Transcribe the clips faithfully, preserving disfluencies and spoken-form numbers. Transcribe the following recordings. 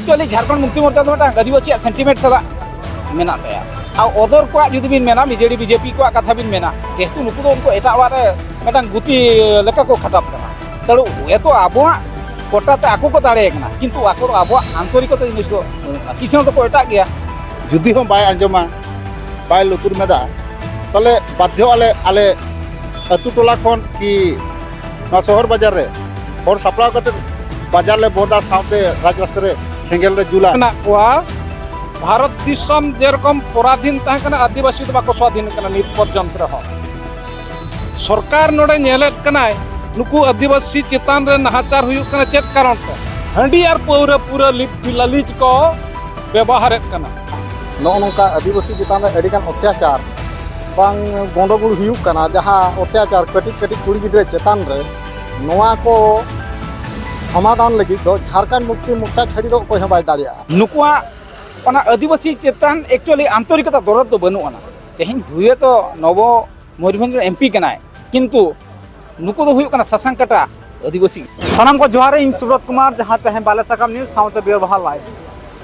Actually Jharkhand Mukti Morcha ᱫᱚ ᱢᱤᱫᱴᱟᱝ ᱟᱹᱫᱤᱵᱟᱹᱥᱤᱭᱟᱜ sentiment ᱥᱟᱞᱟᱜ ᱢᱮᱱᱟᱜ ᱛᱟᱭᱟ᱾ ᱟᱨ ᱚᱫᱚᱨ ᱠᱚᱣᱟᱜ ᱡᱩᱫᱤ ᱵᱤᱱ ᱢᱮᱱᱟ, ᱵᱤᱡᱮᱰᱤ ᱵᱤᱡᱮᱯᱤ ᱠᱚᱣᱟᱜ ᱠᱟᱛᱷᱟ ᱵᱤᱱ ᱢᱮᱱᱟ, ᱡᱮᱦᱮᱛᱩ ᱱᱩᱠᱩ ᱫᱚ ᱩᱱᱠᱩ ᱮᱴᱟᱜ ᱚᱲᱟᱜ ᱨᱮ ᱢᱤᱫᱴᱟᱝ ᱜᱩᱛᱤ ᱞᱮᱠᱟ ᱠᱚ ᱠᱷᱟᱴᱟᱜ ᱠᱟᱱᱟ᱾ ᱛᱟᱹᱲᱩ ᱮᱛᱚ ᱟᱵᱚᱣᱟᱜ ᱠᱚᱴᱟ ᱛᱮ ᱟᱠᱚ ᱠᱚ ᱫᱟᱲᱮ ᱠᱟᱱᱟ, ᱠᱤᱱᱛᱩ ᱟᱠᱚ ᱫᱚ ᱟᱵᱚᱣᱟᱜ ᱟᱱᱛᱚᱨᱤᱠᱚᱛᱟ ᱡᱤᱱᱤᱥ ᱫᱚ ᱵᱟᱹᱱᱩᱜᱼᱟ᱾ ᱠᱤᱥᱟᱹᱬ ᱫᱚᱠᱚ ᱮᱴᱟᱜ ᱜᱮᱭᱟ᱾ ᱡᱩᱫᱤ ᱦᱚᱸ ᱵᱟᱭ ᱟᱸᱡᱚᱢᱟ, ᱵᱟᱭ ᱞᱩᱛᱩᱨ ᱢᱮᱫᱟ, ᱛᱟᱦᱚᱞᱮ ᱵᱟᱫᱽᱫᱷᱚ ᱟᱞᱮ, ᱟᱞᱮ ᱟᱹᱛᱩ ᱴᱚᱞᱟ ᱠᱷᱚᱱ ᱠᱤ ᱱᱚᱣᱟ ᱥᱚᱦᱚᱨ ᱵᱟᱡᱟᱨ ᱨᱮ ᱦᱚᱲ ᱥᱟᱯᱲᱟᱣ ᱠᱟᱛᱮ ᱵᱟᱡᱟᱨ ᱞᱮ ᱵᱚᱱᱫᱟ, ᱥᱟᱶᱛᱮ ᱨᱟᱡᱽ ᱨᱟᱥᱛᱟ ᱨᱮ ᱥᱮᱸᱜᱮᱞ ᱞᱮ ᱡᱩᱞᱟ᱾ ᱢᱮᱱᱟᱜ ᱠᱚᱣᱟ᱾ ᱵᱷᱟᱨᱚᱛ ᱫᱤᱥᱚᱢ ᱡᱮᱨᱚᱠᱚᱢ ᱯᱚᱨᱟᱫᱷᱤᱱ ᱛᱟᱦᱮᱸ ᱠᱟᱱᱟ, ᱟᱹᱫᱤᱵᱟᱹᱥᱤ ᱫᱚ ᱵᱟᱠᱚ ᱥᱣᱟᱫᱷᱤᱱ ᱠᱟᱱᱟ ᱱᱤᱛ ᱯᱚᱨᱡᱚᱱᱛᱚ ᱨᱮᱦᱚᱸ᱾ ᱥᱚᱨᱠᱟᱨ ᱱᱚᱰᱮ ᱧᱮᱞᱮᱫ ᱠᱟᱱᱟᱭ, ᱱᱩᱠᱩ ᱟᱹᱫᱤᱵᱟᱹᱥᱤ ᱪᱮᱛᱟᱱ ᱨᱮ ᱱᱟᱦᱟᱪᱟᱨ ᱦᱩᱭᱩᱜ ᱠᱟᱱᱟ᱾ ᱪᱮᱫ ᱠᱟᱨᱚᱱ ᱛᱮ? ᱦᱟᱺᱰᱤ ᱟᱨ ᱯᱟᱹᱣᱨᱟᱹ ᱯᱩᱨᱟᱹ ᱞᱤᱯ ᱞᱟᱹᱞᱤᱡ ᱠᱚ ᱵᱮᱵᱚᱦᱟᱨᱮᱫ ᱠᱟᱱᱟ᱾ ᱱᱚᱜᱼᱚ ᱱᱚᱝᱠᱟ ᱟᱹᱫᱤᱵᱟᱹᱥᱤ ᱪᱮᱛᱟᱱ ᱨᱮ ᱟᱹᱰᱤᱜᱟᱱ ᱚᱛᱛᱟᱪᱟᱨ ᱵᱟᱝ ᱜᱚᱸᱰᱚᱜᱳᱞ ᱦᱩᱭᱩᱜ ᱠᱟᱱᱟ, ᱡᱟᱦᱟᱸ ᱚᱛᱛᱟᱪᱟᱨ ᱠᱟᱹᱴᱤᱡ ᱠᱟᱹᱴᱤᱡ ᱠᱩᱲᱤ ᱜᱤᱫᱽᱨᱟᱹ ᱪᱮᱛᱟᱱ ᱨᱮ, ᱱᱚᱣᱟ ᱠᱚ ᱥᱚᱢᱟᱫᱷᱟᱱ ᱞᱟᱹᱜᱤᱫ ᱫᱚ ᱡᱷᱟᱲᱠᱷᱚᱸᱰ ᱢᱩᱠᱛᱤ ᱢᱳᱨᱪᱟ ᱪᱷᱟᱹᱲᱤ ᱫᱚ ᱚᱠᱚᱭ ᱦᱚᱸ ᱵᱟᱭ ᱫᱟᱲᱮᱭᱟᱜᱼᱟ᱾ ᱱᱩᱠᱩᱣᱟᱜ ᱚᱱᱟ ᱟᱹᱫᱤᱵᱟᱹᱥᱤ ᱪᱮᱛᱟᱱ actually ᱟᱱᱛᱚᱨᱤᱠᱚᱛᱟ ᱫᱚᱨᱚᱫ ᱫᱚ ᱵᱟᱹᱱᱩᱜ ᱟᱱᱟ᱾ ᱛᱮᱦᱮᱧ ᱦᱩᱭᱮᱛᱚ ᱱᱚᱵᱚ ᱢᱚᱭᱩᱨᱵᱷᱚᱸᱡᱽ ᱨᱮᱱ ᱮᱢᱯᱤ ᱠᱟᱱᱟᱭ, ᱠᱤᱱᱛᱩ ᱱᱩᱠᱩ ᱫᱚ ᱦᱩᱭᱩᱜ ᱠᱟᱱᱟ ᱥᱟᱥᱟᱝ ᱠᱟᱴᱟ ᱟᱹᱫᱤᱵᱟᱹᱥᱤ᱾ ᱥᱟᱱᱟᱢ ᱠᱚ ᱡᱚᱦᱟᱨ, ᱤᱧ ᱥᱩᱵᱨᱚᱛ ᱠᱩᱢᱟᱨ, ᱡᱟᱦᱟᱸ ᱛᱮᱦᱮᱧ ᱵᱟᱞᱮ ᱥᱟᱠᱟᱢ ᱱᱤᱭᱩᱡᱽ ᱥᱟᱶᱛᱮ ᱵᱤᱨ ᱵᱟᱦᱟ ᱞᱟᱭᱤᱵᱷ᱾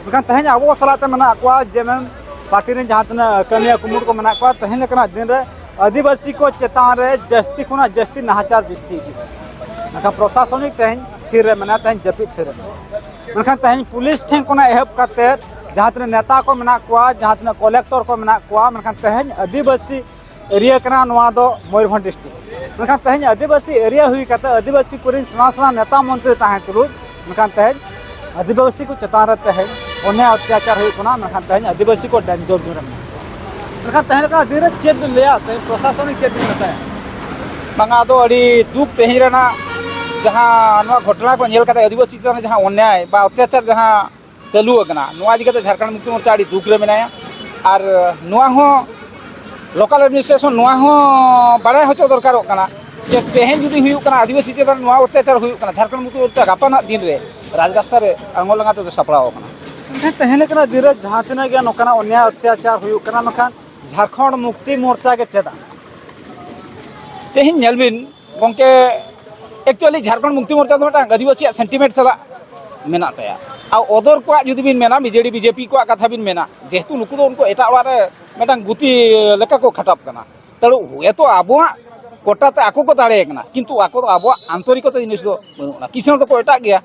ᱢᱮᱱᱠᱷᱟᱱ ᱛᱮᱦᱮᱧ ᱟᱵᱚ ᱥᱟᱞᱟᱜ ᱛᱮ ᱢᱮᱱᱟᱜ ᱠᱚᱣᱟ ᱡᱮ ᱮᱢ ᱮᱢ ᱯᱟᱨᱴᱤ ᱨᱮᱱ ᱡᱟᱦᱟᱸ ᱛᱤᱱᱟᱹᱜ ᱠᱟᱹᱢᱤᱭᱟᱹ ᱠᱩᱢᱩᱴ ᱠᱚ ᱢᱮᱱᱟᱜ ᱠᱚᱣᱟ᱾ ᱛᱮᱦᱮᱧ ᱞᱮᱠᱟᱱᱟᱜ ᱫᱤᱱ ᱨᱮ ᱟᱹᱫᱤᱵᱟᱹᱥᱤ ᱠᱚ ᱪᱮᱛᱟᱱ ᱨᱮ ᱡᱟᱹᱥᱛᱤ ᱠᱷᱚᱱᱟᱜ ᱡᱟᱹᱥᱛᱤ ᱱᱟᱦᱟᱪᱟᱨ ᱵᱤᱥᱛᱤ ᱤᱫᱤᱜ ᱠᱟᱱᱟ᱾ ᱢᱮᱱᱠᱷᱟᱱ ᱯᱨᱚᱥᱟᱥᱚᱱᱤᱠ ᱛᱮᱦᱮᱧ ᱛᱷᱤᱨ ᱨᱮ ᱢᱮᱱᱟᱭᱟ, ᱛᱮᱦᱮᱧ ᱡᱟᱹᱯᱤᱫ ᱛᱷᱤᱨ ᱨᱮ ᱢᱮᱱᱟᱭᱟ᱾ ᱢᱮᱱᱠᱷᱟᱱ ᱛᱮᱦᱮᱧ ᱯᱩᱞᱤᱥ ᱴᱷᱮᱱ ᱠᱷᱚᱱᱟᱜ ᱮᱦᱚᱵ ᱠᱟᱛᱮ ᱡᱟᱦᱟᱸ ᱛᱤᱱᱟᱹᱜ ᱱᱮᱛᱟ ᱠᱚ ᱢᱮᱱᱟᱜ ᱠᱚᱣᱟ, ᱡᱟᱦᱟᱸ ᱛᱤᱱᱟᱹᱜ ᱠᱚᱞᱮᱠᱴᱚᱨ ᱠᱚ ᱢᱮᱱᱟᱜ ᱠᱚᱣᱟ, ᱢᱮᱱᱠᱷᱟᱱ ᱛᱮᱦᱮᱧ ᱟᱹᱫᱤᱵᱟᱹᱥᱤ ᱮᱨᱤᱭᱟ ᱠᱟᱱᱟ ᱱᱚᱣᱟ ᱫᱚ ᱢᱚᱭᱩᱨᱵᱷᱚᱸᱡᱽ ᱰᱤᱥᱴᱨᱤᱠᱴ᱾ ᱢᱮᱱᱠᱷᱟᱱ ᱛᱮᱦᱮᱧ ᱟᱹᱫᱤᱵᱟᱹᱥᱤ ᱮᱨᱤᱭᱟ ᱦᱩᱭ ᱠᱟᱛᱮ ᱟᱹᱫᱤᱵᱟᱹᱥᱤ ᱠᱚᱨᱮᱱ ᱥᱮᱬᱟ ᱥᱮᱬᱟ ᱱᱮᱛᱟ ᱢᱚᱱᱛᱨᱤ ᱛᱟᱦᱮᱸ ᱛᱩᱞᱩᱡ, ᱢᱮᱱᱠᱷᱟᱱ ᱛᱮᱦᱮᱧ ᱟᱹᱫᱤᱵᱟᱹᱥᱤ ᱠᱚ ᱪᱮᱛᱟᱱ ᱨᱮ ᱛᱮᱦᱮᱧ ᱚᱱᱭᱟᱭ ᱚᱛᱛᱟᱪᱟᱨ ᱦᱩᱭᱩᱜ ᱠᱟᱱᱟ᱾ ᱢᱮᱱᱠᱷᱟᱱ ᱛᱮᱦᱮᱧ ᱟᱹᱫᱤᱵᱟᱹᱥᱤ ᱠᱚ ᱰᱮᱧᱡᱚᱨ ᱡᱳᱱ ᱨᱮ ᱢᱮᱱᱟᱜ ᱠᱚᱣᱟ᱾ ᱢᱮᱱᱠᱷᱟᱱ ᱛᱮᱦᱮᱧ ᱞᱮᱠᱟᱱᱟᱜ ᱫᱤᱱ ᱨᱮ ᱪᱮᱫ ᱵᱤᱱ ᱞᱟᱹᱭᱟ, ᱛᱮᱦᱮᱧ ᱯᱨᱚᱥᱟᱥᱚᱱᱤᱠ ᱪᱮᱫ ᱵᱤᱱ ᱢᱮᱛᱟᱭᱟ? ᱵᱟᱝᱟ, ᱟᱫᱚ ᱟᱹᱰᱤ ᱫᱩᱠ ᱛᱮᱦᱮᱧ ᱨᱮᱱᱟᱜ ᱡᱟᱦᱟᱸ ᱱᱚᱣᱟ ᱜᱷᱚᱴᱚᱱᱟ ᱠᱚ ᱧᱮᱞ ᱠᱟᱛᱮ ᱟᱹᱫᱤᱵᱟᱹᱥᱤ ᱪᱮᱛᱟᱱ ᱨᱮ ᱡᱟᱦᱟᱸ ᱚᱱᱭᱟᱭ ᱵᱟ ᱚᱛᱛᱟᱪᱟᱨ ᱡᱟᱦᱟᱸ ᱪᱟᱹᱞᱩ ᱟᱠᱟᱱᱟ, ᱱᱚᱣᱟ ᱤᱫᱤ ᱠᱟᱛᱮ ᱡᱷᱟᱲᱠᱷᱚᱸᱰ ᱢᱩᱠᱛᱤ ᱢᱳᱨᱪᱟ ᱟᱹᱰᱤ ᱫᱩᱠ ᱨᱮ ᱢᱮᱱᱟᱭᱟ᱾ ᱟᱨ ᱱᱚᱣᱟ ᱦᱚᱸ ᱞᱳᱠᱟᱞ ᱮᱰᱢᱤᱱᱤᱥᱴᱨᱮᱥᱚᱱ ᱱᱚᱣᱟ ᱦᱚᱸ ᱵᱟᱲᱟᱭ ᱦᱚᱪᱚ ᱫᱚᱨᱠᱟᱨᱚᱜ ᱠᱟᱱᱟ ᱡᱮ ᱛᱮᱦᱮᱧ ᱡᱩᱫᱤ ᱦᱩᱭᱩᱜ ᱠᱟᱱᱟ, ᱟᱹᱫᱤᱵᱟᱹᱥᱤ ᱪᱮᱛᱟᱱ ᱱᱚᱣᱟ ᱚᱛᱛᱟᱪᱟᱨ ᱦᱩᱭᱩᱜ ᱠᱟᱱᱟ, ᱡᱷᱟᱲᱠᱷᱚᱸᱰ ᱢᱩᱠᱛᱤ ᱢᱳᱨᱪᱟ ᱜᱟᱯᱟ ᱱᱟᱜ ᱫᱤᱱ ᱨᱮ ᱨᱟᱡᱽᱨᱟᱥᱛᱟ ᱨᱮ ᱟᱬᱜᱚ ᱞᱟᱜᱟ ᱛᱮᱫᱚ ᱥᱟᱯᱲᱟᱣ ᱟᱠᱟᱱᱟ᱾ ᱢᱮᱱᱠᱷᱟᱱ ᱛᱮᱦᱮᱧ ᱞᱮᱠᱟᱱᱟᱜ ᱫᱤᱱ ᱨᱮ ᱡᱟᱦᱟᱸ ᱛᱤᱱᱟᱹᱜ ᱜᱮ ᱱᱚᱝᱠᱟᱱᱟᱜ ᱚᱱᱭᱟᱭ ᱚᱛᱛᱟᱪᱟᱨ ᱦᱩᱭᱩᱜ ᱠᱟᱱᱟ, ᱢᱮᱱᱠᱷᱟᱱ ᱡᱷᱟᱲᱠᱷᱚᱸᱰ ᱢᱩᱠᱛᱤ ᱢᱳᱨᱪᱟ ᱜᱮ ᱪᱮᱫᱟᱜ? ᱛᱮᱦᱮᱧ ᱧᱮᱞ ᱵᱤᱱ ᱜᱚᱢᱠᱮ, actually ᱡᱷᱟᱲᱠᱷᱚᱸᱰ ᱢᱩᱠᱛᱤ ᱢᱳᱨᱪᱟ ᱫᱚ ᱢᱤᱫᱴᱟᱝ ᱟᱹᱫᱤᱵᱟᱹᱥᱤᱭᱟᱜ ᱥᱮᱱᱴᱤᱢᱮᱱᱴ ᱥᱟᱞᱟᱜ ᱢᱮᱱᱟᱜ ᱛᱟᱭᱟ᱾ ᱟᱨ ᱚᱫᱚᱨ ᱠᱚᱣᱟᱜ ᱡᱩᱫᱤ ᱵᱤᱱ ᱢᱮᱱᱟ, ᱵᱤᱡᱮᱰᱤ ᱵᱤᱡᱮᱯᱤ ᱠᱚᱣᱟᱜ ᱠᱟᱛᱷᱟ ᱵᱤᱱ ᱢᱮᱱᱟ, ᱡᱮᱦᱮᱛᱩ ᱱᱩᱠᱩ ᱫᱚ ᱩᱱᱠᱩ ᱮᱴᱟᱜ ᱚᱲᱟᱜ ᱨᱮ ᱢᱤᱫᱴᱟᱝ ᱜᱩᱛᱤ ᱞᱮᱠᱟ ᱠᱚ ᱠᱷᱟᱴᱟᱜ ᱠᱟᱱᱟ᱾ ᱛᱟᱹᱲᱩ ᱦᱩᱭᱛᱚ ᱟᱵᱚᱣᱟᱜ ᱠᱚᱴᱟ ᱛᱮ ᱟᱠᱚ ᱠᱚ ᱫᱟᱲᱮᱭᱟᱜ ᱠᱟᱱᱟ, ᱠᱤᱱᱛᱩ ᱟᱠᱚ ᱫᱚ ᱟᱵᱚᱣᱟᱜ ᱟᱱᱛᱚᱨᱤᱠᱚᱛᱟ ᱡᱤᱱᱤᱥ ᱫᱚ ᱵᱟᱹᱱᱩᱜ ᱟᱱᱟ᱾ ᱠᱤᱥᱟᱹᱬ ᱫᱚᱠᱚ ᱮᱴᱟᱜ ᱜᱮᱭᱟ᱾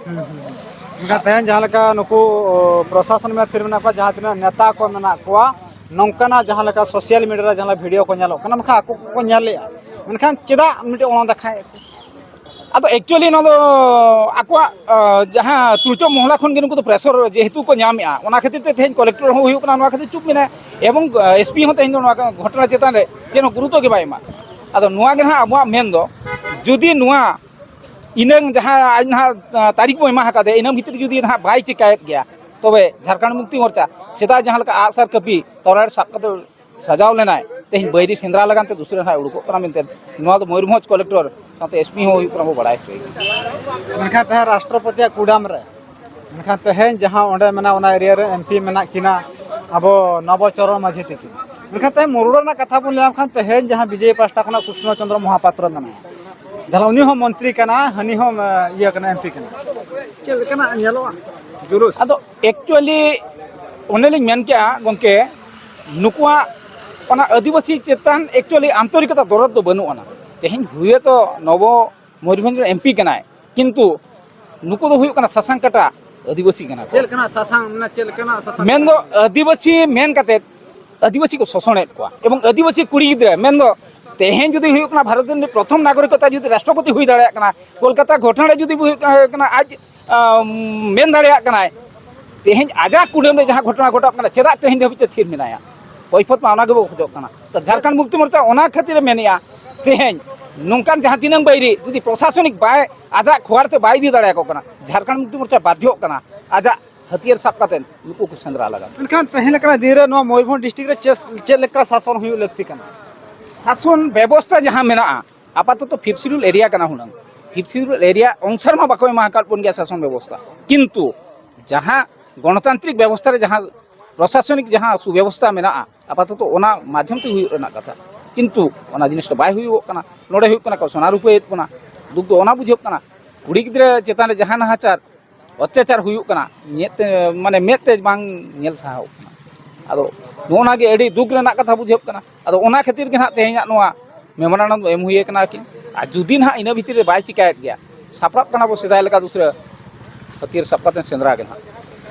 ᱦᱩᱸ, ᱦᱩᱸ, ᱦᱩᱸ᱾ ᱢᱮᱱᱠᱷᱟᱱ ᱛᱮᱦᱮᱧ ᱡᱟᱦᱟᱸ ᱞᱮᱠᱟ ᱱᱩᱠᱩ, ᱚ, ᱯᱨᱚᱥᱟᱥᱚᱱ ᱢᱮᱱᱟᱜ, ᱛᱷᱤᱨ ᱢᱮᱱᱟᱜ ᱠᱚᱣᱟ, ᱡᱟᱦᱟᱸ ᱛᱤᱱᱟᱹᱜ ᱱᱮᱛᱟ ᱠᱚ ᱢᱮᱱᱟᱜ ᱠᱚᱣᱟ, ᱱᱚᱝᱠᱟᱱᱟᱜ ᱡᱟᱦᱟᱸ ᱞᱮᱠᱟ ᱥᱳᱥᱟᱞ ᱢᱤᱰᱤᱭᱟ ᱨᱮ ᱡᱟᱦᱟᱸ ᱞᱮᱠᱟ ᱵᱷᱤᱰᱤᱭᱳ ᱠᱚ ᱧᱮᱞᱚᱜ ᱠᱟᱱᱟ, ᱢᱮᱱᱠᱷᱟᱱ ᱟᱠᱚ ᱠᱚᱠᱚ ᱧᱮᱞᱮᱜᱼᱟ, ᱢᱮᱱᱠᱷᱟᱱ ᱪᱮᱫᱟᱜ ᱢᱤᱫᱴᱮᱱ ᱚᱱᱟ ᱫᱮᱠᱷᱟᱭᱮᱫ ᱠᱚ? ᱟᱫᱚ actually ᱱᱚᱣᱟ ᱫᱚ ᱟᱠᱚᱣᱟᱜ, ᱟ, ᱡᱟᱦᱟᱸ ᱛᱩᱲᱪᱚ ᱢᱚᱦᱞᱟ ᱠᱷᱚᱱ ᱜᱮ ᱱᱩᱠᱩ ᱫᱚ pressure ᱡᱮᱦᱮᱛᱩ ᱠᱚ ᱧᱟᱢᱮᱜᱼᱟ, ᱚᱱᱟ ᱠᱷᱟᱹᱛᱤᱨ ᱛᱮ ᱛᱮᱦᱮᱧ ᱠᱚᱞᱮᱠᱴᱚᱨ ᱦᱚᱸ ᱦᱩᱭᱩᱜ ᱠᱟᱱᱟ, ᱱᱚᱣᱟ ᱠᱷᱟᱹᱛᱤᱨ ᱪᱩᱯ ᱢᱮᱱᱟᱭᱟ᱾ ᱮᱵᱚᱝ, ᱟ, ᱮᱥᱯᱤ ᱦᱚᱸ ᱛᱮᱦᱮᱧ ᱫᱚ ᱱᱚᱣᱟ ᱜᱷᱚᱴᱚᱱᱟ ᱪᱮᱛᱟᱱ ᱨᱮ ᱪᱮᱫ ᱦᱚᱸ ᱜᱩᱨᱩᱛᱚ ᱜᱮ ᱵᱟᱭ ᱮᱢᱟ᱾ ᱟᱫᱚ ᱱᱚᱣᱟ ᱜᱮ ᱱᱟᱦᱟᱜ ᱟᱵᱚᱣᱟᱜ ᱢᱮᱱ ᱫᱚ, ᱡᱩᱫᱤ ᱱᱚᱣᱟ ᱤᱱᱟᱹᱝ ᱡᱟᱦᱟᱸ ᱟᱡ ᱱᱟᱦᱟᱜ, ᱟ, ᱛᱟᱹᱨᱤᱠᱷ ᱵᱚ ᱮᱢᱟ ᱟᱠᱟᱫᱮᱭᱟ, ᱤᱱᱟᱹ ᱵᱷᱤᱛᱨᱤ ᱡᱩᱫᱤ ᱱᱟᱦᱟᱜ ᱵᱟᱭ ᱪᱤᱠᱟᱭᱮᱫ ᱜᱮᱭᱟ, ᱛᱚᱵᱮ ᱡᱷᱟᱲᱠᱷᱚᱸᱰ ᱢᱩᱠᱛᱤ ᱢᱳᱨᱪᱟ ᱥᱮᱫᱟᱭ ᱡᱟᱦᱟᱸ ᱞᱮᱠᱟ ᱟᱜᱼᱥᱟᱨ ᱠᱟᱹᱯᱤ ᱛᱚᱨᱟᱲ ᱥᱟᱵ ᱠᱟᱛᱮ ᱥᱟᱡᱟᱣ ᱞᱮᱱᱟᱭ, ᱛᱮᱦᱮᱧ ᱵᱟᱹᱭᱨᱤ ᱥᱮᱸᱫᱽᱨᱟ ᱞᱟᱜᱟᱱ ᱛᱮ ᱫᱩᱥᱨᱟᱹ ᱱᱟᱦᱟᱜ ᱩᱰᱩᱠᱚᱜ ᱠᱟᱱᱟ ᱢᱮᱱᱛᱮ ᱱᱚᱣᱟ ᱫᱚ ᱢᱚᱭᱩᱨᱵᱷᱚᱸᱡᱽ ᱠᱚᱞᱮᱠᱴᱚᱨ ᱥᱟᱶᱛᱮ ᱮᱥᱯᱤ ᱦᱚᱸ ᱦᱩᱭᱩᱜ ᱠᱟᱱᱟ ᱵᱚ ᱵᱟᱲᱟᱭ ᱦᱚᱪᱚᱭᱮ ᱠᱟᱱᱟ᱾ ᱢᱮᱱᱠᱷᱟᱱ ᱛᱟᱦᱮᱸ ᱨᱟᱥᱴᱨᱚᱯᱚᱛᱤᱭᱟᱜ ᱠᱩᱰᱟᱢ ᱨᱮ, ᱢᱮᱱᱠᱷᱟᱱ ᱛᱮᱦᱮᱧ ᱡᱟᱦᱟᱸ ᱚᱸᱰᱮ ᱢᱮᱱᱟᱜ, ᱚᱱᱟ ᱮᱨᱤᱭᱟ ᱨᱮ ᱮᱢᱯᱤ ᱢᱮᱱᱟᱜ ᱠᱤᱱᱟ ᱟᱵᱚ ᱱᱚᱵᱚᱪᱚᱨᱚᱬ ᱢᱟᱹᱡᱷᱤ ᱛᱟᱹᱠᱤᱱ᱾ ᱢᱮᱱᱠᱷᱟᱱ ᱛᱮᱦᱮᱧ ᱢᱩᱨᱩᱰ ᱨᱮᱱᱟᱜ ᱠᱟᱛᱷᱟ ᱵᱚᱱ ᱞᱟᱹᱭᱟᱢ ᱠᱷᱟᱱ, ᱛᱮᱦᱮᱧ ᱡᱟᱦᱟᱸ ᱵᱤᱡᱚᱭᱤ ᱯᱟᱦᱴᱟ ᱠᱷᱚᱱᱟᱜ ᱠᱨᱤᱥᱱᱚ ᱪᱚᱸᱫᱽᱨᱚ ᱢᱚᱦᱟᱯᱟᱛᱨᱚ ᱢᱮᱱᱟᱭᱟ, ᱡᱟᱦᱟᱸ ᱩᱱᱤ ᱦᱚᱸ ᱢᱚᱱᱛᱨᱤ ᱠᱟᱱᱟ, ᱦᱟᱹᱱᱤ ᱦᱚᱸ, ᱮ, ᱤᱭᱟᱹ ᱠᱟᱱᱟ, ᱮᱢᱯᱤ ᱠᱟᱱᱟ᱾ ᱪᱮᱫ ᱞᱮᱠᱟᱱᱟᱜ ᱧᱮᱞᱚᱜᱼᱟ ᱡᱩᱞᱩᱥ? ᱟᱫᱚ actually ᱚᱱᱮᱞᱤᱧ ᱢᱮᱱ ᱠᱮᱜᱼᱟ ᱜᱚᱢᱠᱮ, ᱱᱩᱠᱩᱣᱟᱜ ᱚᱱᱟ ᱟᱹᱫᱤᱵᱟᱹᱥᱤ ᱪᱮᱛᱟᱱ actually ᱟᱱᱛᱚᱨᱤᱠᱚᱛᱟ ᱫᱚᱨᱚᱫ ᱫᱚ ᱵᱟᱹᱱᱩᱜ ᱟᱱᱟ᱾ ᱛᱮᱦᱮᱧ ᱦᱩᱭᱛᱚ ᱱᱚᱵᱚ ᱢᱚᱭᱩᱨᱵᱷᱚᱸᱡᱽ ᱨᱮᱱ ᱮᱢᱯᱤ ᱠᱟᱱᱟᱭ, ᱠᱤᱱᱛᱩ ᱱᱩᱠᱩ ᱫᱚ ᱦᱩᱭᱩᱜ ᱠᱟᱱᱟ ᱥᱟᱥᱟᱝ ᱠᱟᱴᱟ ᱟᱹᱫᱤᱵᱟᱹᱥᱤ ᱠᱟᱱᱟ ᱠᱚ᱾ ᱪᱮᱫ ᱞᱮᱠᱟᱱᱟᱜ ᱥᱟᱥᱟᱝ, ᱢᱟᱱᱮ ᱪᱮᱫ ᱞᱮᱠᱟᱱᱟᱜ ᱥᱟᱥᱟᱝ? ᱢᱮᱱᱫᱚ ᱟᱹᱫᱤᱵᱟᱹᱥᱤ ᱢᱮᱱ ᱠᱟᱛᱮ ᱟᱹᱫᱤᱵᱟᱹᱥᱤ ᱠᱚ ᱥᱳᱥᱚᱱᱮᱫ ᱠᱚᱣᱟ, ᱮᱵᱚᱝ ᱟᱹᱫᱤᱵᱟᱹᱥᱤ ᱠᱩᱲᱤ ᱜᱤᱫᱽᱨᱟᱹ ᱢᱮᱱᱫᱚ ᱛᱮᱦᱮᱧ ᱡᱩᱫᱤ ᱦᱩᱭᱩᱜ ᱠᱟᱱᱟ ᱵᱷᱟᱨᱚᱛ ᱨᱮᱱ ᱯᱨᱚᱛᱷᱚᱢ ᱱᱟᱜᱚᱨᱤᱠᱚᱛᱟ ᱡᱩᱫᱤ ᱨᱟᱥᱴᱨᱚᱯᱚᱛᱤ ᱦᱩᱭ ᱫᱟᱲᱮᱭᱟᱜ ᱠᱟᱱᱟ, ᱠᱳᱞᱠᱟᱛᱟ ᱜᱷᱚᱴᱚᱱᱟ ᱨᱮ ᱡᱩᱫᱤ ᱦᱩᱭᱩᱜ ᱠᱟᱱᱟ ᱟᱡ, ᱟᱢ, ᱢᱮᱱ ᱫᱟᱲᱮᱭᱟᱜ ᱠᱟᱱᱟᱭ, ᱛᱮᱦᱮᱧ ᱟᱡᱟᱜ ᱠᱩᱰᱟᱹᱢ ᱨᱮ ᱡᱟᱦᱟᱸ ᱜᱷᱚᱴᱚᱱᱟ ᱜᱷᱚᱴᱟᱜ ᱠᱟᱱᱟ, ᱪᱮᱫᱟᱜ ᱛᱮᱦᱮᱧ ᱫᱷᱟᱹᱵᱤᱡ ᱛᱮ ᱛᱷᱤᱨ ᱢᱮᱱᱟᱭᱟ? ᱠᱚᱭᱯᱷᱚᱛ ᱢᱟ ᱚᱱᱟ ᱜᱮᱵᱚ ᱠᱷᱚᱡᱚᱜ ᱠᱟᱱᱟ᱾ ᱛᱚ ᱡᱷᱟᱲᱠᱷᱚᱸᱰ ᱢᱩᱠᱛᱤ ᱢᱳᱨᱪᱟ ᱚᱱᱟ ᱠᱷᱟᱹᱛᱤᱨ ᱮ ᱢᱮᱱᱮᱜᱼᱟ, ᱛᱮᱦᱮᱧ ᱱᱚᱝᱠᱟᱱ ᱡᱟᱦᱟᱸ ᱛᱤᱱᱟᱹᱝ ᱵᱟᱹᱭᱨᱤ ᱡᱩᱫᱤ ᱯᱨᱚᱥᱟᱥᱚᱱᱤᱠ ᱵᱟᱭ ᱟᱡᱟᱜ ᱠᱷᱚᱣᱟᱨ ᱛᱮ ᱵᱟᱭ ᱤᱫᱤ ᱫᱟᱲᱮᱭᱟᱠᱚ ᱠᱟᱱᱟ, ᱡᱷᱟᱲᱠᱷᱚᱸᱰ ᱢᱩᱠᱛᱤ ᱢᱳᱨᱪᱟ ᱵᱟᱫᱽᱫᱷᱚᱜ ᱠᱟᱱᱟ ᱟᱡᱟᱜ ᱦᱟᱹᱛᱭᱟᱹᱨ ᱥᱟᱵ ᱠᱟᱛᱮ ᱱᱩᱠᱩ ᱠᱚ ᱥᱮᱸᱫᱽᱨᱟ ᱞᱟᱜᱟᱱ᱾ ᱢᱮᱱᱠᱷᱟᱱ ᱛᱮᱦᱮᱧ ᱞᱮᱠᱟᱱᱟᱜ ᱫᱤᱱ ᱨᱮ ᱱᱚᱣᱟ ᱢᱚᱭᱩᱨᱵᱷᱚᱸᱡᱽ ᱰᱤᱥᱴᱨᱤᱠᱴ ᱨᱮ ᱪᱮᱫ, ᱪᱮᱫ ᱞᱮᱠᱟ ᱥᱟᱥᱚᱱ ᱦᱩᱭᱩᱜ ᱞᱟᱹᱠᱛᱤ ᱠᱟᱱᱟ? ᱥᱟᱥᱚᱱ ᱵᱮᱵᱚᱥᱛᱷᱟ ᱡᱟᱦᱟᱸ ᱢᱮᱱᱟᱜᱼᱟ, ᱟᱯᱟᱛᱚᱛᱚ ᱯᱷᱤᱯᱛᱷ ᱥᱤᱰᱩᱞ ᱮᱨᱤᱭᱟ ᱠᱟᱱᱟ ᱦᱩᱱᱟᱹᱝ, ᱯᱷᱤᱯᱛᱷ ᱥᱤᱰᱩᱞ ᱮᱨᱤᱭᱟ ᱚᱱᱩᱥᱟᱨ ᱢᱟ ᱵᱟᱠᱚ ᱮᱢᱟ ᱟᱠᱟᱫ ᱵᱚᱱ ᱜᱮᱭᱟ ᱥᱟᱥᱚᱱ ᱵᱮᱵᱚᱥᱛᱷᱟ, ᱠᱤᱱᱛᱩ ᱡᱟᱦᱟᱸ ᱜᱚᱱᱚᱛᱟᱱᱛᱨᱤᱠ ᱵᱮᱵᱚᱥᱛᱷᱟ ᱨᱮ ᱡᱟᱦᱟᱸ ᱯᱨᱚᱥᱟᱥᱚᱱᱤᱠ ᱡᱟᱦᱟᱸ ᱥᱩᱵᱮᱵᱚᱥᱛᱷᱟ ᱢᱮᱱᱟᱜᱼᱟ, ᱟᱯᱟᱛᱚᱛᱚ ᱚᱱᱟ ᱢᱟᱫᱽᱫᱷᱚᱢ ᱛᱮ ᱦᱩᱭᱩᱜ ᱨᱮᱱᱟᱜ ᱠᱟᱛᱷᱟ, ᱠᱤᱱᱛᱩ ᱚᱱᱟ ᱡᱤᱱᱤᱥ ᱫᱚ ᱵᱟᱭ ᱦᱩᱭᱩᱜᱚᱜ ᱠᱟᱱᱟ᱾ ᱱᱚᱰᱮ ᱦᱩᱭᱩᱜ ᱠᱟᱱᱟ ᱠᱚ ᱥᱚᱱᱟ ᱨᱩᱯᱟᱹᱭᱮᱫ ᱵᱚᱱᱟ᱾ ᱫᱩᱠ ᱫᱚ ᱚᱱᱟ ᱵᱩᱡᱷᱟᱹᱜ ᱠᱟᱱᱟ, ᱠᱩᱲᱤ ᱜᱤᱫᱽᱨᱟᱹ ᱪᱮᱛᱟᱱ ᱨᱮ ᱡᱟᱦᱟᱸ ᱱᱟᱦᱟᱪᱟᱨ, ᱚᱛᱛᱟᱪᱟᱨ ᱦᱩᱭᱩᱜ ᱠᱟᱱᱟ, ᱧᱮᱫ ᱛᱮ, ᱢᱟᱱᱮ ᱢᱮᱫ ᱛᱮ ᱵᱟᱝ ᱧᱮᱞ ᱥᱟᱦᱟᱣᱜ ᱠᱟᱱᱟ᱾ ᱟᱫᱚ ᱱᱚᱜᱼᱚ ᱱᱟ ᱜᱮ ᱟᱹᱰᱤ ᱫᱩᱠ ᱨᱮᱱᱟᱜ ᱠᱟᱛᱷᱟ ᱵᱩᱡᱷᱟᱹᱜ ᱠᱟᱱᱟ᱾ ᱟᱫᱚ ᱚᱱᱟ ᱠᱷᱟᱹᱛᱤᱨ ᱜᱮ ᱱᱟᱦᱟᱜ ᱛᱮᱦᱮᱧᱟᱜ ᱱᱚᱣᱟ ᱢᱮᱢᱳᱨᱟᱱᱰᱟᱢ ᱫᱚ ᱮᱢ ᱦᱩᱭ ᱟᱠᱟᱱᱟ ᱠᱤᱱ᱾ ᱟᱨ ᱡᱩᱫᱤ ᱱᱟᱦᱟᱜ ᱤᱱᱟᱹ ᱵᱷᱤᱛᱤᱨ ᱨᱮ ᱵᱟᱭ ᱪᱤᱠᱟᱭᱮᱫ ᱜᱮᱭᱟ, ᱥᱟᱯᱲᱟᱜ ᱠᱟᱱᱟ ᱵᱚ ᱥᱮᱫᱟᱭ ᱞᱮᱠᱟ ᱫᱩᱥᱨᱟᱹ ᱦᱟᱹᱛᱭᱟᱹᱨ ᱥᱟᱵ ᱠᱟᱛᱮ ᱥᱮᱸᱫᱽᱨᱟ ᱜᱮ ᱱᱟᱦᱟᱜ᱾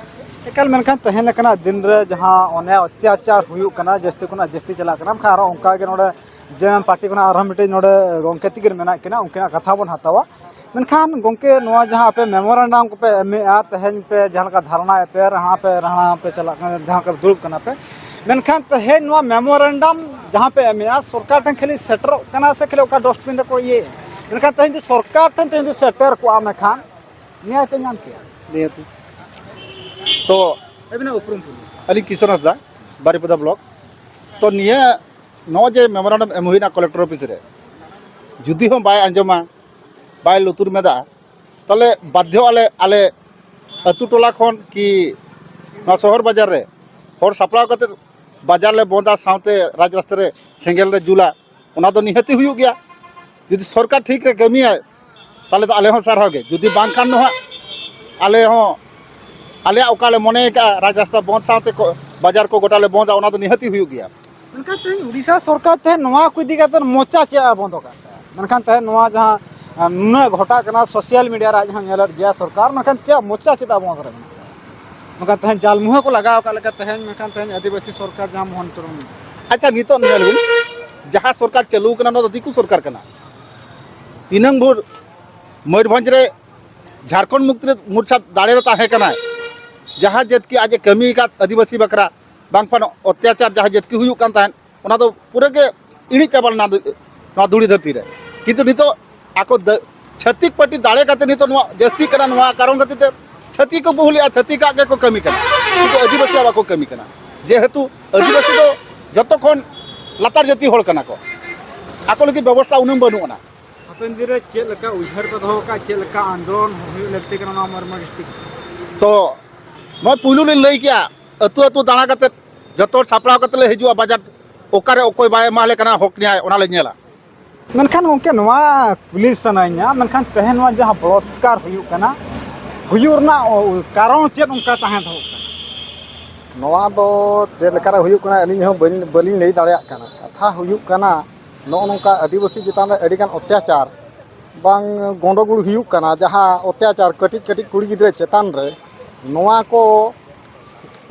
ᱮᱠᱟᱞ, ᱢᱮᱱᱠᱷᱟᱱ ᱛᱮᱦᱮᱧ ᱞᱮᱠᱟᱱᱟᱜ ᱫᱤᱱ ᱨᱮ ᱡᱟᱦᱟᱸ ᱚᱱᱮ ᱚᱛᱛᱟᱪᱟᱨ ᱦᱩᱭᱩᱜ ᱠᱟᱱᱟ, ᱡᱟᱹᱥᱛᱤ ᱠᱷᱚᱱᱟᱜ ᱡᱟᱹᱥᱛᱤ ᱪᱟᱞᱟᱜ ᱠᱟᱱᱟ, ᱢᱮᱱᱠᱷᱟᱱ ᱟᱨᱚ ᱚᱱᱠᱟ ᱜᱮ ᱱᱚᱰᱮ ᱡᱮ ᱯᱟᱨᱴᱤ ᱠᱷᱚᱱᱟᱜ ᱟᱨᱦᱚᱸ ᱢᱤᱫᱴᱮᱡ ᱱᱚᱰᱮ ᱜᱚᱢᱠᱮ ᱛᱤᱠᱤᱱ ᱢᱮᱱᱟᱜ ᱠᱤᱱᱟ, ᱩᱱᱠᱤᱱᱟᱜ ᱠᱟᱛᱷᱟ ᱵᱚᱱ ᱦᱟᱛᱟᱣᱟ᱾ ᱢᱮᱱᱠᱷᱟᱱ ᱜᱚᱢᱠᱮ, ᱱᱚᱣᱟ ᱡᱟᱦᱟᱸ ᱟᱯᱮ ᱢᱮᱢᱳᱨᱟᱱᱰᱟᱢ ᱠᱚᱯᱮ ᱮᱢᱮᱜᱼᱟ, ᱛᱮᱦᱮᱧ ᱯᱮ ᱡᱟᱦᱟᱸ ᱞᱮᱠᱟ ᱫᱷᱟᱨᱱᱟ ᱯᱮ, ᱨᱟᱦᱟ ᱯᱮ, ᱨᱟᱦᱟ ᱯᱮ ᱪᱟᱞᱟᱜ ᱠᱟᱱᱟ, ᱡᱟᱦᱟᱸ ᱠᱚ ᱫᱩᱲᱩᱵ ᱠᱟᱱᱟ ᱯᱮ, ᱢᱮᱱᱠᱷᱟᱱ ᱛᱮᱦᱮᱧ ᱱᱚᱣᱟ ᱢᱮᱢᱳᱨᱟᱱᱰᱟᱢ ᱡᱟᱦᱟᱸ ᱯᱮ ᱮᱢᱮᱜᱼᱟ, ᱥᱚᱨᱠᱟᱨ ᱴᱷᱮᱱ ᱠᱷᱟᱹᱞᱤ ᱥᱮᱴᱮᱨᱚᱜ ᱠᱟᱱᱟ ᱥᱮ ᱠᱷᱟᱹᱞᱤ ᱚᱠᱟ ᱰᱟᱥᱴᱵᱤᱱ ᱨᱮᱠᱚ ᱤᱭᱟᱹᱭᱮᱜᱼᱟ? ᱢᱮᱱᱠᱷᱟᱱ ᱛᱮᱦᱮᱧ ᱡᱩᱫᱤ ᱥᱚᱨᱠᱟᱨ ᱴᱷᱮᱱ ᱛᱮᱦᱮᱧ ᱡᱩᱫᱤ ᱥᱮᱴᱮᱨ ᱠᱚᱜᱼᱟ, ᱢᱮᱱᱠᱷᱟᱱ ᱱᱮᱭᱟᱭ ᱯᱮ ᱧᱟᱢ ᱠᱮᱭᱟ᱾ ᱱᱤᱦᱟᱹᱛ᱾ ᱛᱚ ᱟᱹᱵᱤᱱᱟᱜ ᱩᱯᱨᱩᱢ ᱠᱚ? ᱟᱹᱞᱤᱧ ᱠᱤᱥᱚᱱ ᱦᱟᱸᱥᱫᱟ, ᱵᱟᱨᱤᱯᱟᱫᱟ ᱵᱞᱚᱠ᱾ ᱛᱚ ᱱᱤᱭᱟᱹ ᱱᱚᱜᱼᱚᱭ ᱡᱮ ᱢᱮᱢᱳᱨᱟᱱᱰᱟᱢ ᱮᱢ ᱦᱩᱭᱱᱟ ᱠᱚᱞᱮᱠᱴᱚᱨ ᱚᱯᱷᱤᱥ ᱨᱮ, ᱡᱩᱫᱤ ᱦᱚᱸ ᱵᱟᱭ ᱟᱸᱡᱚᱢᱟ, ᱵᱟᱭ ᱞᱩᱛᱩᱨ ᱢᱮᱫᱟ, ᱛᱟᱦᱚᱞᱮ ᱵᱟᱫᱽᱫᱷᱚ ᱟᱞᱮ, ᱟᱞᱮ ᱟᱹᱛᱩ ᱴᱚᱞᱟ ᱠᱷᱚᱱ ᱠᱤ ᱱᱚᱣᱟ ᱥᱚᱦᱚᱨ ᱵᱟᱡᱟᱨ ᱨᱮ ᱦᱚᱲ ᱥᱟᱯᱲᱟᱣ ᱠᱟᱛᱮ ᱵᱟᱡᱟᱨ ᱞᱮ ᱵᱚᱱᱫᱟ, ᱥᱟᱶᱛᱮ ᱨᱟᱡᱽ ᱨᱟᱥᱛᱟ ᱨᱮ ᱥᱮᱸᱜᱮᱞ ᱞᱮ ᱡᱩᱞᱟ, ᱚᱱᱟ ᱫᱚ ᱱᱤᱦᱟᱹᱛᱤ ᱦᱩᱭᱩᱜ ᱜᱮᱭᱟ᱾ ᱡᱩᱫᱤ ᱥᱚᱨᱠᱟᱨ ᱴᱷᱤᱠ ᱨᱮ ᱠᱟᱹᱢᱤᱭᱟᱭ, ᱛᱟᱦᱚᱞᱮ ᱫᱚ ᱟᱞᱮ ᱦᱚᱸ ᱥᱟᱨᱦᱟᱣ ᱜᱮ᱾ ᱡᱩᱫᱤ ᱵᱟᱝᱠᱷᱟᱱ ᱫᱚ ᱦᱟᱸᱜ ᱟᱞᱮ ᱦᱚᱸ ᱟᱞᱮᱭᱟᱜ ᱚᱠᱟ ᱞᱮ ᱢᱚᱱᱮ ᱟᱠᱟᱫᱼᱟ, ᱨᱟᱡᱽ ᱨᱟᱥᱛᱟ ᱵᱚᱱᱫ ᱥᱟᱶᱛᱮ ᱠᱚ, ᱵᱟᱡᱟᱨ ᱠᱚ ᱜᱚᱴᱟ ᱞᱮ ᱵᱚᱱᱫᱟ, ᱚᱱᱟ ᱫᱚ ᱱᱤᱦᱟᱹᱛᱤ ᱦᱩᱭᱩᱜ ᱜᱮᱭᱟ᱾ ᱢᱮᱱᱠᱷᱟᱱ ᱛᱮᱦᱮᱧ ᱩᱲᱤᱥᱥᱟ ᱥᱚᱨᱠᱟᱨ ᱛᱮᱦᱮᱧ ᱱᱚᱣᱟ ᱠᱚ ᱤᱫᱤ ᱠᱟᱛᱮ ᱢᱚᱪᱟ ᱪᱮᱫ ᱮ ᱵᱚᱱᱫ ᱟᱠᱟᱫ ᱛᱟᱭᱟ? ᱢᱮᱱᱠᱷᱟᱱ ᱛᱮᱦᱮᱧ ᱱᱚᱣᱟ ᱡᱟᱦᱟᱸ, ᱟᱸ, ᱱᱩᱱᱟᱹᱜ ᱜᱷᱚᱴᱟᱜ ᱠᱟᱱᱟ, ᱥᱳᱥᱟᱞ ᱢᱤᱰᱤᱭᱟ ᱨᱮ ᱟᱡ ᱦᱚᱸ ᱧᱮᱞᱮᱫ ᱜᱮᱭᱟ ᱥᱚᱨᱠᱟᱨ, ᱢᱮᱱᱠᱷᱟᱱ ᱪᱮᱫ ᱢᱚᱪᱟ ᱪᱮᱫᱟᱜ ᱵᱚᱱᱫ ᱨᱮ ᱢᱮᱱᱟᱜ ᱛᱟᱭᱟ? ᱢᱮᱱᱠᱷᱟᱱ ᱛᱮᱦᱮᱧ ᱡᱟᱞᱢᱩᱦᱟᱹ ᱠᱚ ᱞᱟᱜᱟᱣ ᱟᱠᱟᱫ ᱞᱮᱠᱟ ᱛᱮᱦᱮᱧ, ᱢᱮᱱᱠᱷᱟᱱ ᱛᱮᱦᱮᱧ ᱟᱹᱫᱤᱵᱟᱹᱥᱤ ᱥᱚᱨᱠᱟᱨ ᱡᱟᱦᱟᱸ ᱢᱳᱦᱚᱱ ᱪᱚᱨᱚᱱ᱾ ᱟᱪᱪᱷᱟ, ᱱᱤᱛᱚᱜ ᱧᱮᱞ ᱵᱤᱱ, ᱡᱟᱦᱟᱸ ᱥᱚᱨᱠᱟᱨ ᱪᱟᱹᱞᱩ ᱠᱟᱱᱟ, ᱱᱚᱣᱟ ᱫᱚ ᱫᱤᱠᱩ ᱥᱚᱨᱠᱟᱨ ᱠᱟᱱᱟ᱾ ᱛᱤᱱᱟᱹᱝ ᱵᱷᱳᱨ ᱢᱚᱭᱩᱨᱵᱷᱚᱸᱡᱽ ᱨᱮ ᱡᱷᱟᱲᱠᱷᱚᱸᱰ ᱢᱩᱠᱛᱤ ᱢᱳᱨᱪᱟ ᱫᱟᱲᱮ ᱨᱮ ᱛᱟᱦᱮᱸ ᱠᱟᱱᱟᱭ, ᱡᱟᱦᱟᱸ ᱡᱟᱹᱛ ᱠᱤ ᱟᱡ ᱮ ᱠᱟᱹᱢᱤ ᱟᱠᱟᱫ ᱟᱹᱫᱤᱵᱟᱹᱥᱤ ᱵᱟᱠᱷᱨᱟ, ᱵᱟᱝᱠᱷᱟᱱ ᱚᱛᱛᱟᱪᱟᱨ ᱡᱟᱦᱟᱸ ᱡᱟᱹᱛ ᱠᱤ ᱦᱩᱭᱩᱜ ᱠᱟᱱ ᱛᱟᱦᱮᱸᱫ, ᱚᱱᱟ ᱫᱚ ᱯᱩᱨᱟᱹ ᱜᱮ ᱤᱬᱤᱡ ᱪᱟᱵᱟ ᱞᱮᱱᱟ ᱱᱚᱣᱟ ᱫᱷᱩᱲᱤ ᱫᱷᱟᱹᱨᱛᱤ ᱨᱮ᱾ ᱠᱤᱱᱛᱩ ᱱᱤᱛᱚᱜ ᱟᱠᱚ ᱫᱟᱹ-, ᱪᱷᱟᱹᱛᱤᱠ ᱯᱟᱹᱴᱤ ᱫᱟᱲᱮ ᱠᱟᱛᱮ ᱱᱤᱛᱚᱜ ᱱᱚᱣᱟ ᱡᱟᱹᱥᱛᱤᱜ ᱠᱟᱱᱟ, ᱱᱚᱣᱟ ᱠᱟᱨᱚᱱ ᱠᱷᱟᱹᱛᱤᱨ ᱛᱮ ᱪᱷᱟᱹᱛᱤᱠ ᱠᱚ ᱵᱚᱦᱩᱞᱮᱜᱼᱟ, ᱪᱷᱟᱹᱛᱤᱠᱟᱜ ᱜᱮᱠᱚ ᱠᱟᱹᱢᱤ ᱠᱟᱱᱟ, ᱠᱤᱱᱛᱩ ᱟᱹᱫᱤᱵᱟᱹᱥᱤᱭᱟᱜ ᱵᱟᱠᱚ ᱠᱟᱹᱢᱤ ᱠᱟᱱᱟ᱾ ᱡᱮᱦᱮᱛᱩ ᱟᱹᱫᱤᱵᱟᱹᱥᱤ ᱫᱚ ᱡᱚᱛᱚ ᱠᱷᱚᱱ ᱞᱟᱛᱟᱨ ᱡᱟᱹᱛᱤ ᱦᱚᱲ ᱠᱟᱱᱟ ᱠᱚ, ᱟᱠᱚ ᱞᱟᱹᱜᱤᱫ ᱵᱮᱵᱚᱥᱛᱷᱟ ᱩᱱᱟᱹᱝ ᱵᱟᱹᱱᱩᱜ ᱟᱱᱟ᱾ ᱦᱟᱯᱮᱱ ᱫᱤᱱ ᱨᱮ ᱪᱮᱫ ᱞᱮᱠᱟ ᱩᱭᱦᱟᱹᱨ ᱯᱮ ᱫᱚᱦᱚ ᱟᱠᱟᱫ, ᱪᱮᱫ ᱞᱮᱠᱟ ᱟᱱᱫᱳᱞᱚᱱ ᱦᱩᱭᱩᱜ ᱞᱟᱹᱠᱛᱤ ᱠᱟᱱᱟ ᱱᱚᱣᱟ ᱢᱚᱭᱩᱨᱵᱷᱚᱸᱡᱽ ᱰᱤᱥᱴᱨᱤᱠᱴ? ᱛᱚ ᱱᱚᱜᱼᱚᱭ ᱯᱩᱭᱞᱩ ᱞᱤᱧ ᱞᱟᱹᱭ ᱠᱮᱜᱼᱟ, ᱟᱹᱛᱩ ᱟᱹᱛᱩ ᱫᱟᱬᱟ ᱠᱟᱛᱮ ᱡᱚᱛᱚ ᱦᱚᱲ ᱥᱟᱯᱲᱟᱣ ᱠᱟᱛᱮ ᱞᱮ ᱦᱤᱡᱩᱜᱼᱟ ᱵᱟᱡᱟᱨ, ᱚᱠᱟᱨᱮ ᱚᱠᱚᱭ ᱵᱟᱭ ᱮᱢᱟ ᱞᱮ ᱠᱟᱱᱟ ᱦᱚᱠ ᱱᱮᱭᱟᱭ, ᱚᱱᱟ ᱞᱮ ᱧᱮᱞᱟ᱾ ᱢᱮᱱᱠᱷᱟᱱ ᱜᱚᱢᱠᱮ, ᱱᱚᱣᱟ ᱠᱩᱞᱤ ᱥᱟᱱᱟᱧᱟ, ᱢᱮᱱᱠᱷᱟᱱ ᱛᱮᱦᱮᱧ ᱱᱚᱣᱟ ᱡᱟᱦᱟᱸ ᱵᱚᱞᱚᱛᱠᱟᱨ ᱦᱩᱭᱩᱜ ᱠᱟᱱᱟ, ᱦᱩᱭᱩᱜ ᱨᱮᱱᱟᱜ ᱠᱟᱨᱚᱱ ᱪᱮᱫ ᱚᱱᱠᱟ ᱛᱟᱦᱮᱸ ᱫᱚᱦᱚ ᱠᱟᱱᱟ? ᱱᱚᱣᱟ ᱫᱚ ᱪᱮᱫ ᱞᱮᱠᱟᱨᱮ ᱦᱩᱭᱩᱜ ᱠᱟᱱᱟ, ᱟᱹᱞᱤᱧ ᱦᱚᱸ ᱵᱟᱹᱧ, ᱵᱟᱹᱞᱤᱧ ᱞᱟᱹᱭ ᱫᱟᱲᱮᱭᱟᱜ ᱠᱟᱱᱟ᱾ ᱠᱟᱛᱷᱟ ᱦᱩᱭᱩᱜ ᱠᱟᱱᱟ, ᱱᱚᱜᱼᱚ ᱱᱚᱝᱠᱟ ᱟᱹᱫᱤᱵᱟᱹᱥᱤ ᱪᱮᱛᱟᱱ ᱨᱮ ᱟᱹᱰᱤᱜᱟᱱ ᱚᱛᱛᱟᱪᱟᱨ ᱵᱟᱝ ᱜᱚᱸᱰᱚᱜᱳᱲ ᱦᱩᱭᱩᱜ ᱠᱟᱱᱟ, ᱡᱟᱦᱟᱸ ᱚᱛᱛᱟᱪᱟᱨ ᱠᱟᱹᱴᱤᱡ ᱠᱟᱹᱴᱤᱡ ᱠᱩᱲᱤ ᱜᱤᱫᱽᱨᱟᱹ ᱪᱮᱛᱟᱱ ᱨᱮ, ᱱᱚᱣᱟ ᱠᱚ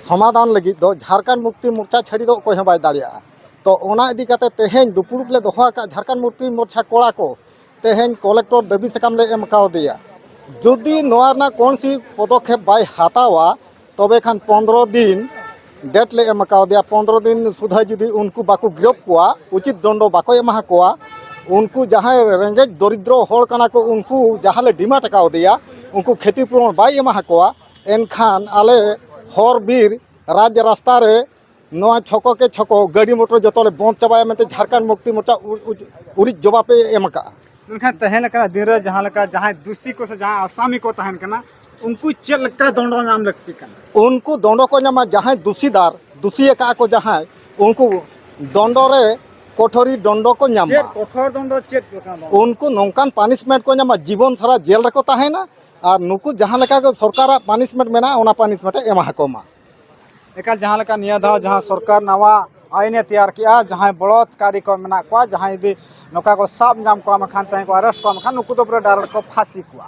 ᱥᱚᱢᱟᱫᱷᱟᱱ ᱞᱟᱹᱜᱤᱫ ᱫᱚ ᱡᱷᱟᱲᱠᱷᱚᱸᱰ ᱢᱩᱠᱛᱤ ᱢᱳᱨᱪᱟ ᱪᱷᱟᱹᱲᱤ ᱫᱚ ᱚᱠᱚᱭ ᱦᱚᱸ ᱵᱟᱭ ᱫᱟᱲᱮᱭᱟᱜᱼᱟ᱾ ᱛᱚ, ᱚᱱᱟ ᱤᱫᱤ ᱠᱟᱛᱮ ᱛᱮᱦᱮᱧ ᱫᱩᱯᱲᱩᱵ ᱞᱮ ᱫᱚᱦᱚ ᱟᱠᱟᱫ ᱡᱷᱟᱲᱠᱷᱚᱸᱰ ᱢᱩᱠᱛᱤ ᱢᱳᱨᱪᱟ ᱠᱚᱲᱟ ᱠᱚ, ᱛᱮᱦᱮᱧ ᱠᱚᱞᱮᱠᱴᱚᱨ ᱫᱟᱹᱵᱤ ᱥᱟᱠᱟᱢ ᱞᱮ ᱮᱢ ᱠᱟᱣᱫᱮᱭᱟ᱾ ᱡᱩᱫᱤ ᱱᱚᱣᱟ ᱨᱮᱱᱟᱜ ᱠᱳᱱᱥᱤ ᱯᱚᱫᱚᱠᱷᱮᱯ ᱵᱟᱭ ᱦᱟᱛᱟᱣᱟ, ᱛᱚᱵᱮ ᱠᱷᱟᱱ ᱯᱚᱱᱫᱽᱨᱚ ᱫᱤᱱ ᱰᱮᱴ ᱞᱮ ᱮᱢ ᱠᱟᱣᱫᱮᱭᱟ᱾ ᱯᱚᱱᱫᱽᱨᱚ ᱫᱤᱱ ᱥᱩᱫᱷᱟᱹ ᱡᱩᱫᱤ ᱩᱱᱠᱩ ᱵᱟᱠᱚ ᱜᱤᱨᱚᱯ ᱠᱚᱣᱟ, ᱩᱪᱤᱛ ᱫᱚᱱᱰᱚ ᱵᱟᱠᱚ ᱮᱢᱟ ᱠᱚᱣᱟ, ᱩᱱᱠᱩ ᱡᱟᱦᱟᱸᱭ ᱨᱮᱸᱜᱮᱡ ᱫᱚᱨᱤᱫᱨᱚ ᱦᱚᱲ ᱠᱟᱱᱟ ᱠᱚ, ᱩᱱᱠᱩ ᱡᱟᱦᱟᱸ ᱞᱮ ᱰᱤᱢᱟᱱᱰ ᱠᱟᱣᱫᱮᱭᱟ, ᱩᱱᱠᱩ ᱠᱷᱮᱛᱤ ᱯᱩᱨᱚᱱ ᱵᱟᱭ ᱮᱢᱟ ᱠᱚᱣᱟ, ᱮᱱᱠᱷᱟᱱ ᱟᱞᱮ ᱦᱚᱨ ᱵᱤᱨ ᱨᱟᱡᱽ ᱨᱟᱥᱛᱟ ᱨᱮ ᱱᱚᱣᱟ ᱪᱷᱚᱠᱚ ᱠᱮ ᱪᱷᱚᱠᱚ ᱜᱟᱹᱰᱤ ᱢᱚᱴᱚᱨ ᱡᱚᱛᱚ ᱞᱮ ᱵᱚᱱᱫ ᱪᱟᱵᱟᱭᱟ ᱢᱮᱱᱛᱮ ᱡᱷᱟᱲᱠᱷᱚᱸᱰ ᱢᱩᱠᱛᱤ ᱢᱳᱨᱪᱟ ᱩ-, ᱩ-, ᱩᱨᱤᱡ ᱡᱚᱵᱟᱵ ᱮ ᱮᱢ ᱟᱠᱟᱫᱼᱟ᱾ ᱢᱮᱱᱠᱷᱟᱱ ᱛᱮᱦᱮᱧ ᱞᱮᱠᱟᱱᱟᱜ ᱫᱤᱱ ᱨᱮ ᱡᱟᱦᱟᱸ ᱞᱮᱠᱟ ᱡᱟᱦᱟᱸᱭ ᱫᱩᱥᱤ ᱠᱚ ᱥᱮ ᱡᱟᱦᱟᱸᱭ ᱟᱥᱟᱢᱤ ᱠᱚ ᱛᱟᱦᱮᱱ ᱠᱟᱱᱟ, ᱩᱱᱠᱩ ᱪᱮᱫ ᱞᱮᱠᱟ ᱫᱚᱱᱰᱚ ᱧᱟᱢ ᱞᱟᱹᱠᱛᱤ ᱠᱟᱱᱟ? ᱩᱱᱠᱩ ᱫᱚᱱᱰᱚ ᱠᱚ ᱧᱟᱢᱟ, ᱡᱟᱦᱟᱸᱭ ᱫᱩᱥᱤᱫᱟᱨ, ᱫᱩᱥᱤ ᱟᱠᱟᱫ ᱠᱚ ᱡᱟᱦᱟᱸᱭ, ᱩᱱᱠᱩ ᱫᱚᱱᱰᱚ ᱨᱮ ᱠᱚᱴᱷᱳᱨᱤ ᱫᱚᱱᱰᱚ ᱠᱚ ᱧᱟᱢᱟ᱾ ᱪᱮᱫ ᱠᱚᱴᱷᱳᱨ ᱫᱚᱱᱰᱚ, ᱪᱮᱫ ᱞᱮᱠᱟ ᱫᱚᱱᱰᱚ? ᱩᱱᱠᱩ ᱱᱚᱝᱠᱟᱱ ᱯᱟᱱᱤᱥᱢᱮᱱᱴ ᱠᱚ ᱧᱟᱢᱟ, ᱡᱤᱵᱚᱱ ᱥᱟᱨᱟ ᱡᱮᱞ ᱨᱮᱠᱚ ᱛᱟᱦᱮᱱᱟ, ᱟᱨ ᱱᱩᱠᱩ ᱡᱟᱦᱟᱸ ᱞᱮᱠᱟ ᱜᱮ ᱥᱚᱨᱠᱟᱨᱟᱜ ᱯᱟᱱᱤᱥᱢᱮᱱᱴ ᱢᱮᱱᱟᱜᱼᱟ, ᱚᱱᱟ ᱯᱟᱱᱤᱥᱢᱮᱱᱴ ᱮ ᱮᱢᱟ ᱟᱠᱚ ᱢᱟ᱾ ᱮᱠᱟᱞ ᱡᱟᱦᱟᱸ ᱞᱮᱠᱟ ᱱᱤᱭᱟᱹ ᱫᱷᱟᱣ ᱡᱟᱦᱟᱸ ᱥᱚᱨᱠᱟᱨ ᱱᱟᱣᱟ ᱟᱭᱤᱱ ᱮ ᱛᱮᱭᱟᱨ ᱠᱮᱜᱼᱟ, ᱡᱟᱦᱟᱸᱭ ᱵᱚᱞᱚᱛᱠᱟᱨᱤ ᱠᱚ ᱢᱮᱱᱟᱜ ᱠᱚᱣᱟ, ᱡᱟᱦᱟᱸᱭ ᱡᱩᱫᱤ ᱱᱚᱝᱠᱟ ᱠᱚ ᱥᱟᱵ ᱧᱟᱢ ᱠᱚᱣᱟ, ᱢᱮᱱᱠᱷᱟᱱ ᱛᱮᱦᱮᱧ ᱠᱚ ᱟᱨᱮᱥᱴ ᱠᱚᱣᱟ, ᱢᱮᱱᱠᱷᱟᱱ ᱱᱩᱠᱩ ᱫᱚ ᱯᱩᱨᱟᱹ ᱰᱟᱭᱨᱮᱠᱴ ᱠᱚ ᱯᱷᱟᱸᱥᱤ ᱠᱚᱣᱟ᱾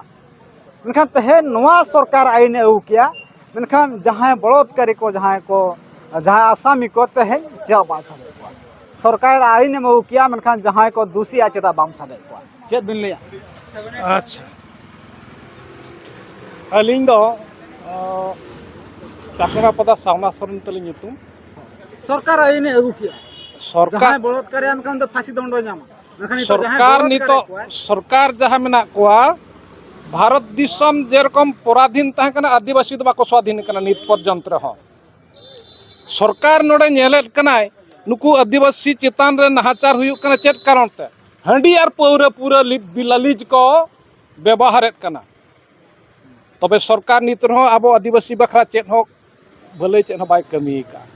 ᱢᱮᱱᱠᱷᱟᱱ ᱛᱮᱦᱮᱧ ᱱᱚᱣᱟ ᱥᱚᱨᱠᱟᱨ ᱟᱭᱤᱱ ᱮ ᱟᱹᱜᱩ ᱠᱮᱜᱼᱟ, ᱢᱮᱱᱠᱷᱟᱱ ᱡᱟᱦᱟᱸᱭ ᱵᱚᱞᱚᱛᱠᱟᱨᱤ ᱠᱚ, ᱡᱟᱦᱟᱸᱭ ᱠᱚ, ᱡᱟᱦᱟᱸᱭ ᱟᱥᱟᱢᱤ ᱠᱚ ᱛᱮᱦᱮᱧ ᱪᱮᱫᱟᱜ ᱵᱟᱝ ᱥᱟᱵᱮᱫ ᱠᱚᱣᱟ? ᱥᱚᱨᱠᱟᱨ ᱟᱭᱤᱱ ᱮᱢ ᱟᱹᱜᱩ ᱠᱮᱜᱼᱟ, ᱢᱮᱱᱠᱷᱟᱱ ᱡᱟᱦᱟᱸᱭ ᱠᱚ ᱫᱩᱥᱤᱭᱟ ᱪᱮᱫᱟᱜ ᱵᱟᱢ ᱥᱟᱵᱮᱫ ᱠᱚᱣᱟ? ᱪᱮᱫ ᱵᱤᱱ ᱞᱟᱹᱭᱟ? ᱟᱪᱪᱷᱟ, ᱟᱹᱞᱤᱧ ᱫᱚ, ᱚ, ᱪᱟᱠᱨᱟᱯᱟᱫᱟ ᱥᱟᱣᱱᱟ ᱥᱚᱨᱮᱱ ᱛᱟᱹᱞᱤᱧ ᱧᱩᱛᱩᱢ᱾ ᱥᱚᱨᱠᱟᱨ ᱟᱭᱤᱱ ᱮ ᱟᱹᱜᱩ ᱠᱮᱜᱼᱟ᱾ ᱥᱚᱨᱠᱟᱨ ᱡᱟᱦᱟᱸᱭ ᱵᱚᱞᱚᱛᱠᱟᱨᱤ ᱮᱱᱠᱷᱟᱱ ᱫᱚ ᱯᱷᱟᱸᱥᱤ ᱫᱚᱱᱰᱚ ᱧᱟᱢᱟ᱾ ᱢᱮᱱᱠᱷᱟᱱ ᱱᱤᱛᱚᱜ ᱡᱟᱦᱟᱸᱭ ᱥᱚᱨᱠᱟᱨ ᱵᱚᱞᱚᱛᱠᱟᱨ ᱱᱤᱛᱚᱜ ᱠᱚᱣᱟᱭ, ᱥᱚᱨᱠᱟᱨ ᱡᱟᱦᱟᱸ ᱢᱮᱱᱟᱜ ᱠᱚᱣᱟ, ᱵᱷᱟᱨᱚᱛ ᱫᱤᱥᱚᱢ ᱡᱮᱨᱚᱠᱚᱢ ᱯᱚᱨᱟᱫᱷᱤᱱ ᱛᱟᱦᱮᱸ ᱠᱟᱱᱟ, ᱟᱹᱫᱤᱵᱟᱹᱥᱤ ᱫᱚ ᱵᱟᱠᱚ ᱥᱣᱟᱫᱷᱤᱱ ᱠᱟᱱᱟ ᱱᱤᱛ ᱯᱚᱨᱡᱚᱱᱛᱚ ᱨᱮᱦᱚᱸ᱾ ᱥᱚᱨᱠᱟᱨ ᱱᱚᱰᱮ ᱧᱮᱞᱮᱫ ᱠᱟᱱᱟᱭ, ᱱᱩᱠᱩ ᱟᱹᱫᱤᱵᱟᱹᱥᱤ ᱪᱮᱛᱟᱱ ᱨᱮ ᱱᱟᱦᱟᱪᱟᱨ ᱦᱩᱭᱩᱜ ᱠᱟᱱᱟ᱾ ᱪᱮᱫ ᱠᱟᱨᱚᱱ ᱛᱮ? ᱦᱟᱺᱰᱤ ᱟᱨ ᱯᱟᱹᱣᱨᱟᱹ ᱯᱩᱨᱟᱹ ᱞᱤ-, ᱵᱤᱞᱟᱹᱞᱤᱡ ᱠᱚ ᱵᱮᱵᱚᱦᱟᱨᱮᱫ ᱠᱟᱱᱟ᱾ ᱛᱚᱵᱮ ᱥᱚᱨᱠᱟᱨ ᱱᱤᱛ ᱨᱮᱦᱚᱸ ᱟᱵᱚ ᱟᱹᱫᱤᱵᱟᱹᱥᱤ ᱵᱟᱠᱷᱨᱟ ᱪᱮᱫ ᱦᱚᱸ ᱵᱷᱟᱹᱞᱟᱹᱭ ᱪᱮᱫ ᱦᱚᱸ ᱵᱟᱭ ᱠᱟᱹᱢᱤ ᱟᱠᱟᱫᱼᱟ᱾